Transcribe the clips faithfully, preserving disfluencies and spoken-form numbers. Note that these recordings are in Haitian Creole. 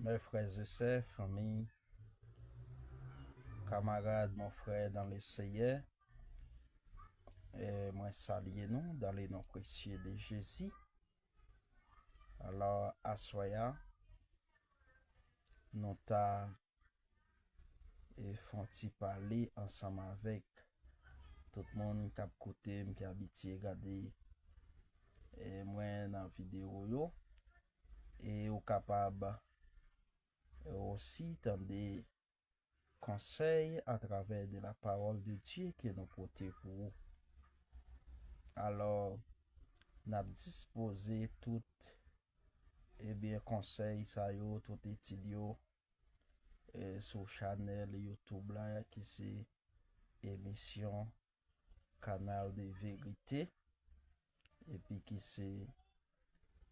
Mes frères et sœurs, fanmi, kamarad, mon frè dans le Seigneur, e mwen salye nou dans le nom précieux de Jésus. Alò, aswè a, nou ta e fè yon ti pale ansanm avèk tout moun k ap koute m, ki abitye gade e mwen nan videyo yo, e ou kapab e osi tande konsèy atravè de la parole de Dieu ke nou pote pou ou. Alò, n ap dispoze tout, ebyen, konsèy sa yo, tout etid yo, e sou chanèl YouTube la, ki se emisyon Kanal de Verite, epi ki se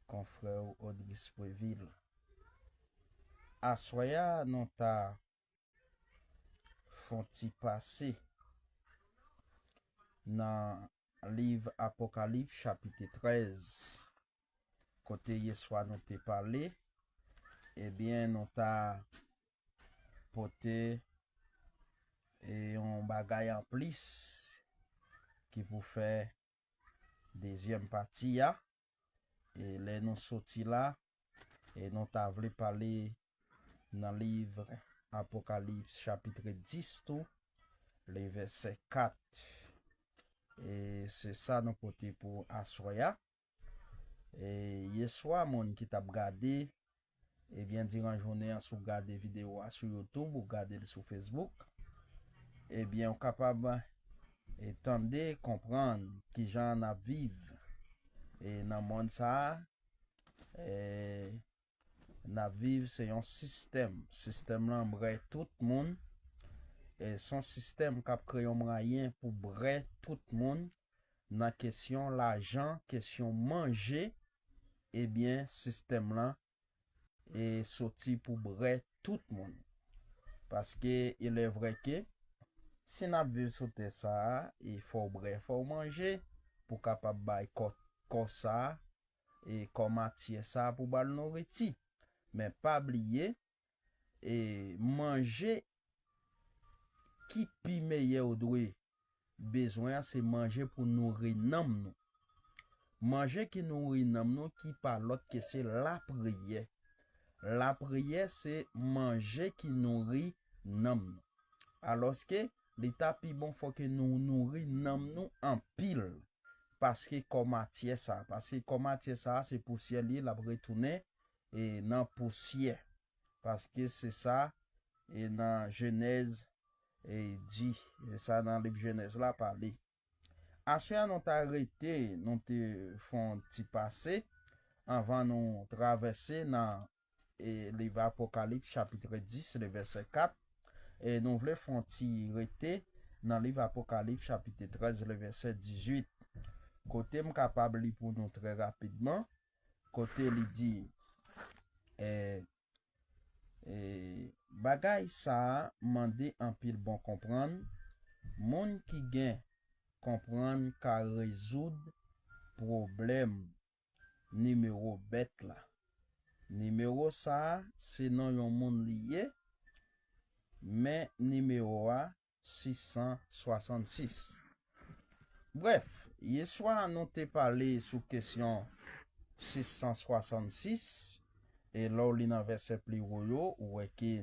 konfrè w Odris Previl. Aswè a, nou ta fè yon ti pase nan liv Apokalips, chapit trèz, kote yèswa nou te pale, ebyen, nou ta pote e yon bagay anplis ki pou fè dezyèm pati a. E lè nou soti la, e nou ta vle pale nan liv Apokalips chapit dis tou, le vèsè kat. E se sa nou pote pou aswè a. E yèswa, moun ki t ap gade, ebyen, diran jounen an, si w gade videyo a sou YouTube, ou gade l sou Facebook, ebyen, ou kapab e tande, konprann kijan n ap viv e nan mond sa a. E n ap viv, se yon sistèm. Sistèm lan brè tout moun. E se yon sistèm k ap kreye yon mwayen pou brè tout moun nan kesyon lajan, kesyon manje. Ebyen, sistèm lan e soti pou brè tout moun. Paske, il est vrai que si n ap viv sou tè sa a, e fò w brè, fò w manje, pou kapab bay kò, kò sa a, e kò matyè sa a pou ba l nouriti. Men pa bliye, e manje ki pi meyè ou dwe bezwen an, se manje pou nouri nanm nou. Manje ki nouri nanm nou, ki pa lòt ke se lapriyè. Lapriyè se manje ki nouri nanm nou. Alòske, li ta pi bon fò ke nou nouri nanm nou anpil. Paske kò matyè sa, paske kò matyè sa, se pousyè li ye, l ap retounen e nan pousyè. Paske se sa e nan Jenèz e di, e sa nan liv Jenèz la pale. Aswè a nou ta rete, nou te fè yon ti pase anvan nou travèse nan e liv Apokalips chapit dis, le vèsè kat. E nou vle fè yon ti rete nan liv Apokalips chapit trèz, le vèsè dizuit, kote m kapab li pou nou trè rapidman, kote li di, e, e, bagay sa a mande anpil bon konprann. Moun ki gen konprann ka rezoud pwoblèm nimewo bèt la. Nimewo sa a, se non yon moun li ye, men nimewo a, sis san swasannsis. Brèf, yèswa nou te pale sou kesyon sis san swasannsis, e lè w li nan vèsè pli wo yo, ou wè ke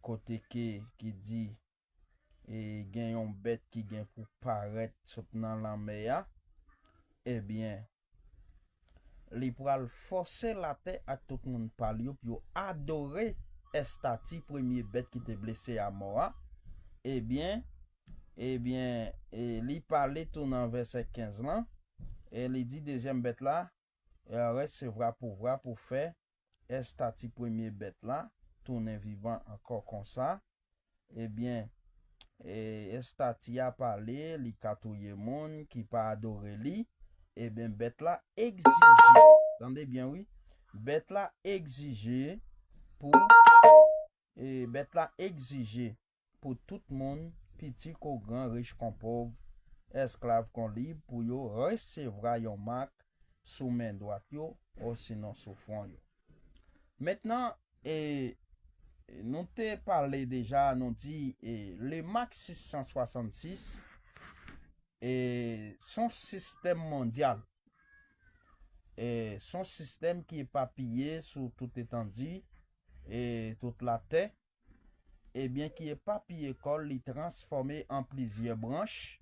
kote ke, ki di, e gen yon bèt ki gen pou parèt sot nan lanmè a, ebyen, li pral fòse latè ak tout moun pa l yo pou yo adore estati premye bèt ki te blese a mò a. Ebyen, ebyen, e li pale tou nan vèsè kenz lan, e li di dezyèm bèt la, e, resevwa pouvwa pou fè estati premye bèt la tounen vivan ankò konsa. Ebyen, e, estati a pale, li ka touye moun ki pa adore li. Ebyen, bèt la egzije, tande byen wi, bèt la egzije pou, e, bèt la egzije pou tout moun, piti kon gran, rich kon pòv, esklav kon lib, pou yo resevwa yon mak sou men dwat yo, osinon sou fwon yo. Mentnan, e, nou te pale deja, nou di, e, le MAK sis san swasannsis, e, se yon sistèm mondyal. E, se yon sistèm ki epapiye sou tout etandi, e, tout latè, ebyen, ki epapiye kò l, li transfòme an plizyè branch,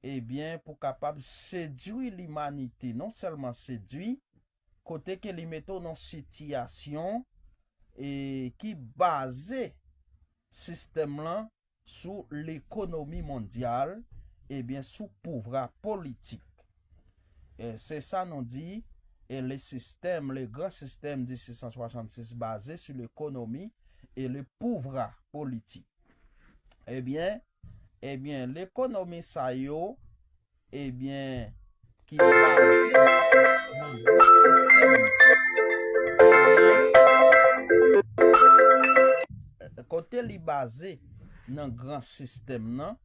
ebyen, pou kapab sedui limanite, non sèlman sedui, kote ke li mete w nan sitiyasyon, e, ki baze sistèm lan sou lekonomi mondyal, ebyen, sou pouvwa politik. E se sa nou di, e le sistèm, le gran sistèm di sis san swasannsis baze sou lekonomi e le pouvwa politik. Ebyen, ebyen, lekonomi sa yo, ebyen, ki baze nan gran sistèm. Ebyen, kote li baze nan gran sistèm nan,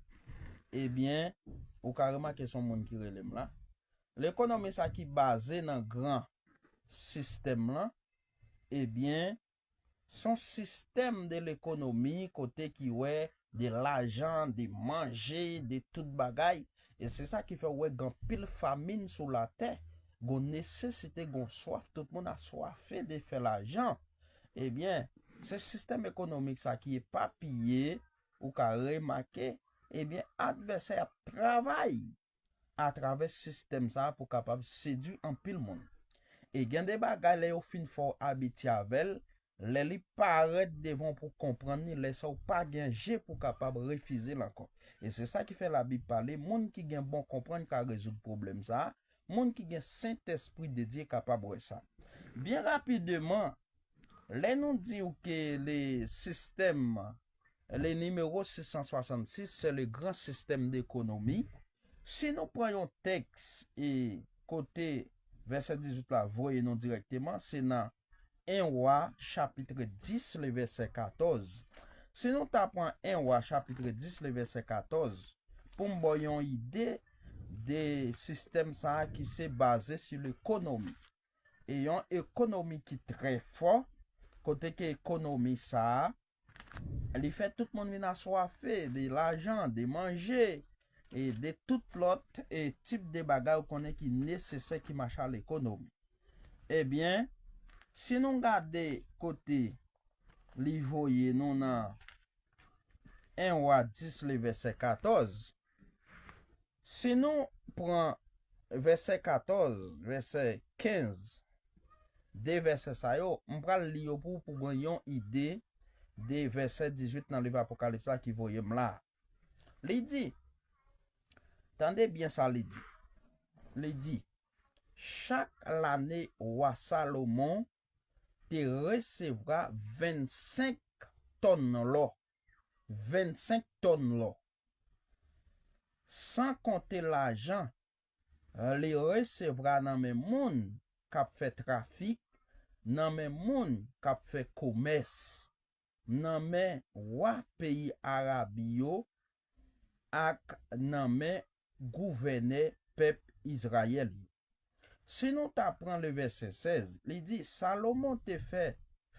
ebyen, ou ka remake se yon moun ki rele m la. Lekonomi sa ki baze nan gran sistèm lan, ebyen, se yon sistèm de lekonomi kote ki wè de lajan, de manje, de tout bagay. E se sa ki fè w wè gen anpil famin sou latè, gon nesesite, gon swaf, tout moun aswafe de fè lajan. Ebyen, se sistèm ekonomik sa ki epapiye, ou ka remake, ebyen, advèsè ap travay atravè sistèm sa a pou kapab sedui anpil moun. E gen de bagay lè yo fin fè w abitye avè l, lè li parèt devan w pou w konprann li, lè sa w pa gen je pou w kapab refize l ankò. E se sa ki fè Labib pale, moun ki gen bon konprann ka rezoud pwoblèm sa a, moun ki gen Sentespri de Dye kapab wè sa. Byen rapideman, lè nou di w ke le sistèm, le nimewo sis san swasannsis, se le gran sistèm dekonomi, si nou pran yon tèks e kote vèsè dizuit la voye nou dirèkteman, se nan en Wa chapit dis, le vèsè katòz. Si nou ta pran en Wa chapit dis, le vèsè katòz, pou m ba w yon ide de sistèm sa a ki se baze sou lekonomi. E yon ekonomi ki trè fò, kote ke ekonomi sa a, li fè tout moun vin aswafe de lajan, de manje, e de tout lòt, e tip de bagay ou konnen ki nesesè ki mache a lekonomi. Ebyen, si nou gade kote li voye nou nan en Wa dis, le vèsè katòz, si nou pran vèsè katòz, vèsè kenz, de vèsè sa yo, m pral li yo pou, pou gen yon ide de vèsè dizuit nan liv Apokalips la ki voye m la. Li di, tande byen sa li di. Li di, chak lane wa Salomon te resevwa vennsenk tòn lò. Vennsenk tòn lò. San konte lajan li resevwa nan men moun k ap fè trafik, nan men moun k ap fè komès, nan men wa peyi Arabi yo ak nan men gouvènè pèp Izrayèl yo. Si nou ta pran le vèsè sèz, li di, Salomon te fè,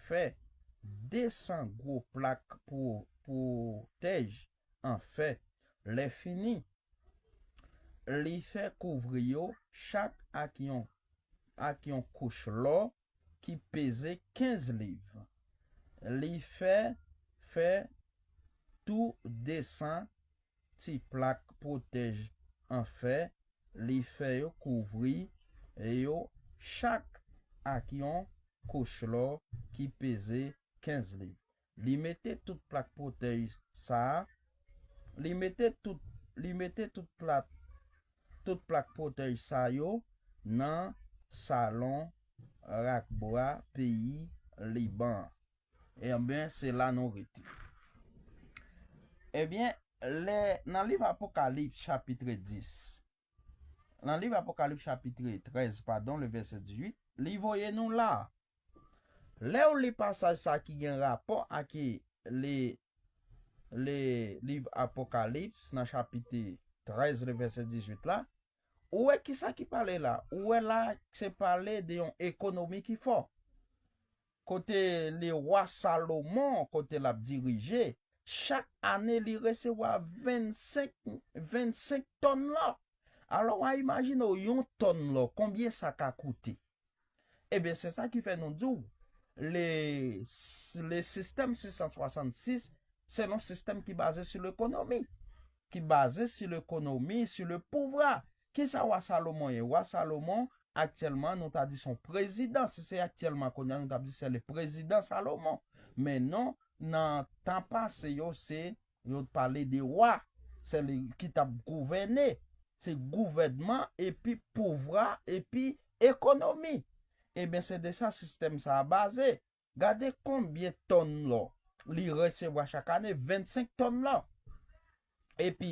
fè desan gwo plak pwo-, pwotèj an fè. Lèfini, li fè kouvri yo chak ak yon, ak yon kouch lò ki peze kenz liv. Li fè, fè tou desan ti plak pwotèj an fè, li fè yo kouvri yo chak ak yon kouch lò ki peze kenz liv. Li mete tout plak pwotèj sa a, li mete tout, li mete tout plak, tout plak pwotèj sa yo nan salon Rakbra, peyi Liban. Ebyen, se la nou rete. Ebyen, lè, nan liv Apokalips chapit dis, nan liv Apokalips chapit trèz, padon, le vèsè dizuit, li voye nou la. Lè w li pasaj sa ki gen rapò ak le, le liv Apokalips nan chapit trèz, le vèsè dizuit la, ou wè kisa ki pale la? Ou wè la, se pale de yon ekonomi ki fò. kote lewa Salomon, kote l ap dirije, chak ane li resevwa vennsenk, vennsenk tòn lò. Alò, w a imajine w yon tòn lò, konbyen sa ka koute? Ebyen, se sa ki fè nou di w, le, le sistèm sis san swasannsis, se yon sistèm ki baze sou lekonomi, ki baze sou lekonomi, sou le pouvwa. Kisa wa Salomon ye? Wa Salomon, aktyèlman, nou ta di se yon prezidan. Si se aktyèlman, kounye a, nou t ap di se le prezidan Salomon. Men non, nan tan pase yo, se, yo pale de wa. Se li ki t ap gouvène. Se gouvènman epi pouvwa epi ekonomi. Ebyen, se de sa sistèm sa a baze. Gade konbyen tòn lò li resevwa chak ane, vennsenk tòn lò. Epi,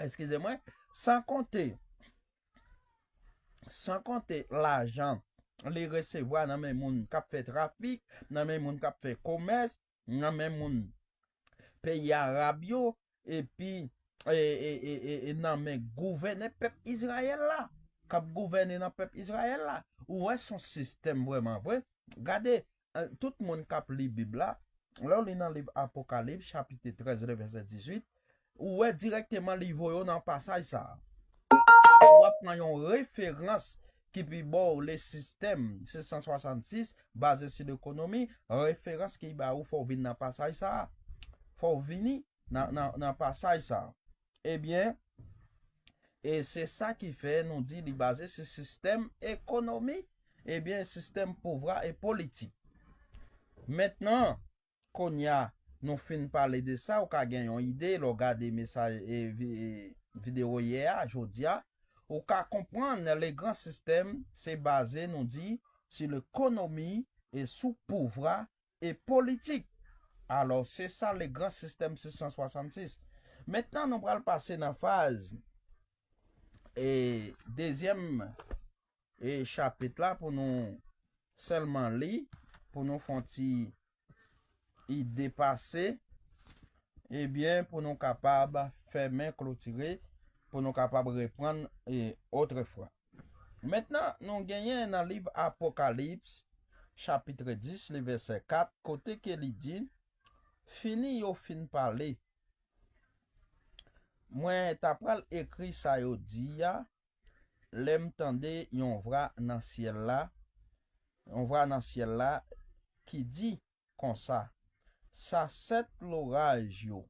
eskize mwen, san konte, san konte lajan li resevwa nan men moun k ap fè trafik, nan men moun k ap fè komès, nan men moun peyi Arab yo, epi e, e, e, e, e nan men gouvènè pèp Izrayèl la, k ap gouvène nan pèp Izrayèl la. Ou wè, se yon sistèm vrèman vre. Gade, eh, tout moun k ap li Bib la, lè w li nan liv Apokalips, chapit trèz, le vèsè dizuit, ou wè dirèkteman li voye w nan pasaj sa a. W ap pran yon referans ki pi ba w le sistèm sis san swasannsis, baze sou lekonomi, referans ki ba ou, fò w vin nan pasaj sa a. Fò w vini nan, nan, nan pasaj sa a. Ebyen, e se sa ki fè nou di li baze sou sistèm ekonomi, ebyen, sistèm pouvwa e politik. Mentnan, kounye a, nou fin pale de sa, ou ka gen yon ide, lè w gade mesaj, e, vi-, e, videyo yè a, jodi a, ou ka konprann le gran sistèm se baze, nou di, sou lekonomi e sou pouvwa e politik. Alò, se sa le gran sistèm sis san swasannsis. Mentnan, nou pral pase nan faz, e, dezyèm, e, chapit la pou nou sèlman li, pou nou fè yon ti ide pase, ebyen, pou nou kapab fèmen, klotire, pou nou kapab reprann, e, otrefwa. Mentnan, nou genyen nan liv Apokalips, chapit dis, li vèsè kat, kote ke li di, fini yo fin pale. Mwen ta pral ekri sa yo di a, lè m tande yon vwa nan syèl la, yon vwa nan syèl la ki di konsa, sa sèt loraj yo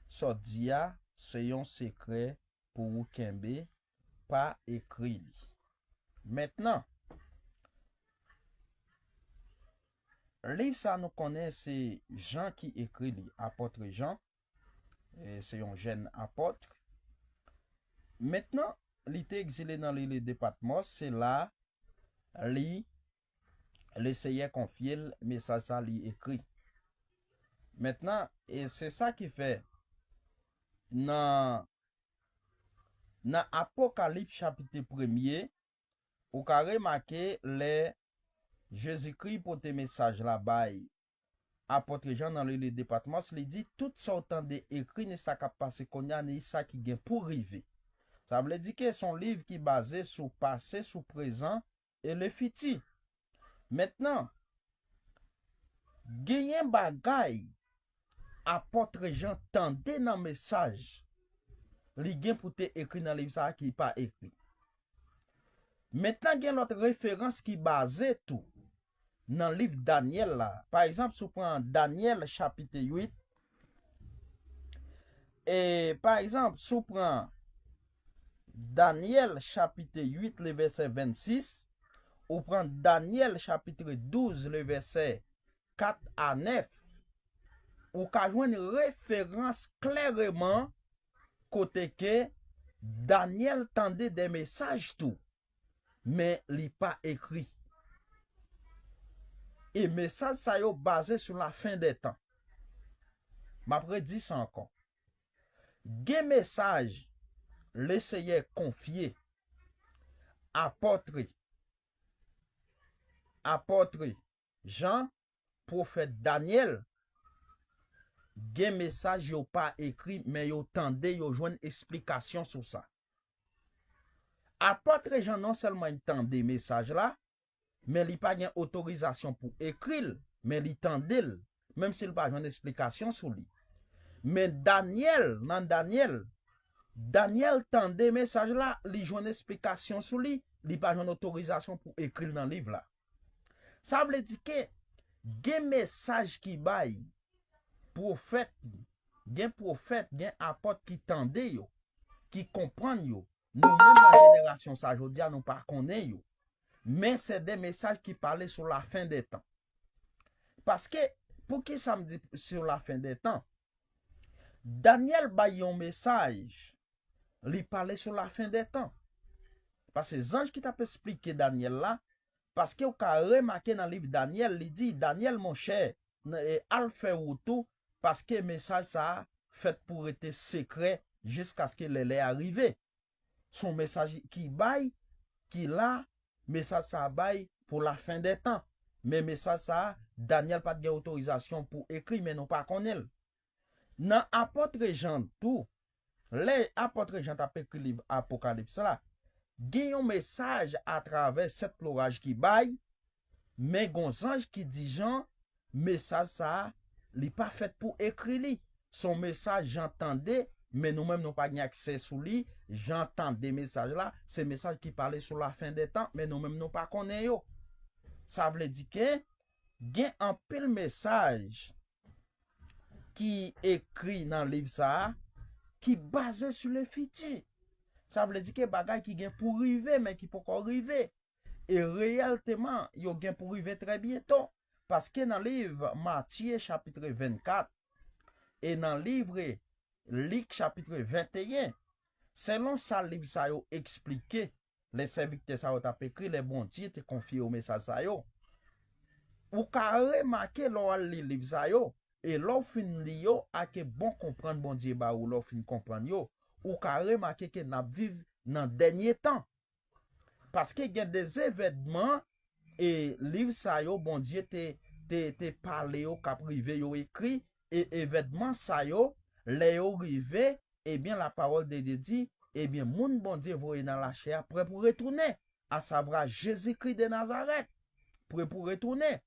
sot di a, se yon sekrè pou ou kenbe, pa ekri li. Mentnan, liv sa nou konnen se Jan ki ekri li, apòt Jan, e se yon jèn apòt. Mentnan, li te egzile nan lil de Patmòs, se la li, Lesenyè konfye l mesaj sa li ekri. Mentnan, e se sa ki fè nan, nan Apokalips chapit premye, ou ka remake lè Jezikri pote mesaj la bay apòt Jan nan lil de Patmòs, li di, tout sa w tande ekri, ni sa k ap pase kounye a, ni sa ki gen pou rive. Sa vle di ke se yon liv ki baze sou pase, sou prezan e le fiti. Mentnan, genyen bagay apòt Jan tande nan mesaj li gen pou te ekri nan liv sa a ki pa ekri. Mentnan, gen lòt referans ki baze tou nan liv Danyèl la. Pa egzanp, si w pran Danyèl chapit uit, e pa egzanp, si w pran Danyèl chapit uit, le vèsè vennsis, ou pran Danyèl chapit douz, le vèsè kat a nèf, ou ka jwenn referans klèreman kote ke Danyèl tande de mesaj tou, men li pa ekri. E mesaj sa yo baze sou lafen dè tan. M ap redi sa ankò. Gen mesaj Lesenyè konfye apòt, apòt Jan, pwofèt Danyèl, gen mesaj yo pa ekri, men yo tande, yo jwenn esplikasyon sou sa. Apòt Jan non sèlman li tande mesaj la, men li pa gen otorizasyon pou ekri l, men li tande l, menm si l pa jwenn esplikasyon sou li. Men Danyèl, nan Danyèl, Danyèl tande mesaj la, li jwenn esplikasyon sou li, li pa jwenn otorizasyon pou ekri l nan liv la. Sa vle di ke gen mesaj ki bay pwofèt, gen pwofèt, gen apòt ki tande yo, ki konprann yo. Nou menm nan jenerasyon sa jodi a, nou pa konnen yo. Men se de mesaj ki pale sou lafen dè tan. Paske, poukisa m di sou lafen dè tan? Danyèl bay yon mesaj, li pale sou lafen dè tan. Paske zanj ki t ap esplike Danyèl la, paske ou ka remake nan liv Danyèl, li di, Danyèl, monchè, n- e, al fè wout ou, paske mesaj sa a fèt pou rete sekrè jiskaske lè lè a rive. Se yon mesaj ki bay, ki la, mesaj sa a bay pou lafen dè tan. Men mesaj sa a, Danyèl pa t gen otorizasyon pou ekri, men nou pa konnen l. Nan apòt Jan tou, lè apòt Jan t ap ekri liv Apokalips la, gen yon mesaj atravè sèt loraj ki bay, men gon zanj ki di Jan, mesaj sa a, li pa fèt pou ekri li. Se yon mesaj Jan tande, men nou menm nou pa gen aksè sou li. Jan tande mesaj la, se mesaj ki pale sou lafen dè tan, men nou menm nou pa konnen yo. Sa vle di ke gen anpil mesaj ki ekri nan liv sa a ki baze sou le fiti. Sa vle di ke bagay ki gen pou rive, men ki poko rive. E reyèlteman, yo gen pou rive trè byento. Paske nan liv Matye chapit vennkat e nan liv Lik chapit venteyen, selon sa liv sa yo eksplike, lè sèvitè sa yo t ap ekri, lè Bondye te konfye yo mesaj sa yo, ou ka remake lè w al li liv sa yo, e lè w fin li yo, ake bon konprann Bondye ba ou, lè w fin konprann yo, ou ka remake ke n ap viv nan dènye tan. Paske gen de evènman, e liv sa yo, Bondye te, te, te pale yo, k ap rive yo ekri, e evènman sa yo, lè yo rive, ebyen, lapawòl de Dye di, ebyen, moun Bondye voye nan lachè a prè pou retounen, asavwa Jezikri de Nazarèt, prè pou retounen.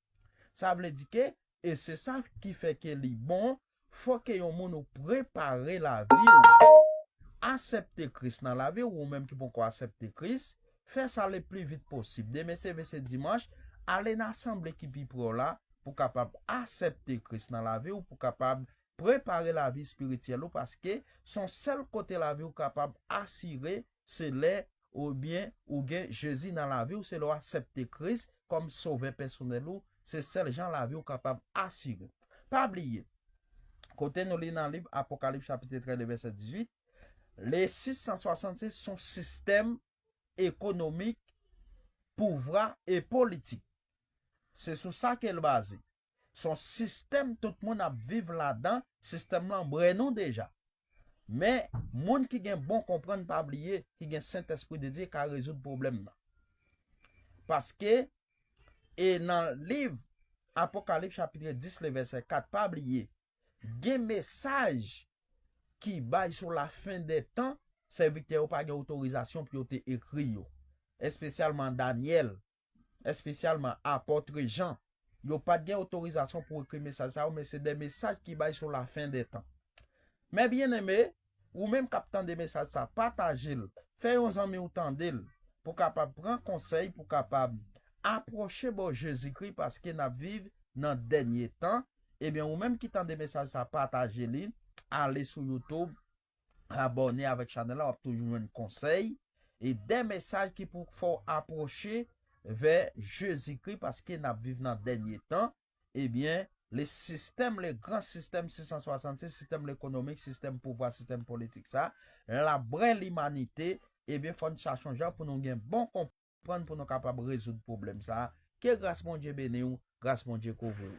Sa vle di ke, e se sa ki fè ke li bon, fò ke yon moun ou prepare lavi w. Aksepte Kris nan lavi w, ou menm ki poko aksepte Kris, fè sa le pli vit posib. Demen se, se dimanch, ale nan asanble ki pi pre w la, pou kapab aksepte Kris nan lavi w, pou kapab prepare lavi espirityèl ou, paske se yon sèl kote lavi w kapab asire, se lè oubyen ou gen Jezi nan lavi w, se lè w aksepte Kris kòm sovè pèsonèl ou, se sèl jan lavi w kapab asire. Pa bliye, kote nou li nan liv Apokalips chapit trèz vèsè dizuit, le sis san swasannsis se yon sistèm ekonomik, pouvwa e politik. Se sou sa ke l baze. Se yon sistèm tout moun ap viv ladan, sistèm lan bwè nou deja. Men, moun ki gen bon konprann, pa bliye, ki gen Sentespri de Dye ka rezoud pwoblèm nan. Paske, e nan liv Apokalips chapit dis, le vèsè kat, pa bliye, gen mesaj ki bay sou lafen dè tan, sèvitè yo pa gen otorizasyon pou yo te ekri yo. Espesyalman Danyèl, espesyalman apòt Jan. Yo pa t gen otorizasyon pou ekri mesaj sa yo, men se de mesaj ki bay sou lafen dè tan. Men byeneme, ou menm k ap tande mesaj sa, pataje l. Fè yon zanmi w tande l, pou kapab pran konsèy, pou kapab apwoche bò Jezikri, paske n ap viv nan dènye tan. Ebyen, ou menm ki tande mesaj sa, pataje li, ale sou YouTube, abòne avèk chanèl la, w ap toujou jwenn konsèy e de mesaj ki pou fè w apwoche vè Jezikri, paske n ap viv nan dènye tan. Ebyen, le sistèm, le gran sistèm sis san swasannsis, sistèm lekonomik, sistèm pouvwa, sistèm politik sa, l ap bwè limanite. Ebyen, fò n chache yon jan pou nou gen bon konprann, pou nou kapab rezoud pwoblèm sa. Ke gras Bondye beni w, gras Bondye kouvri w.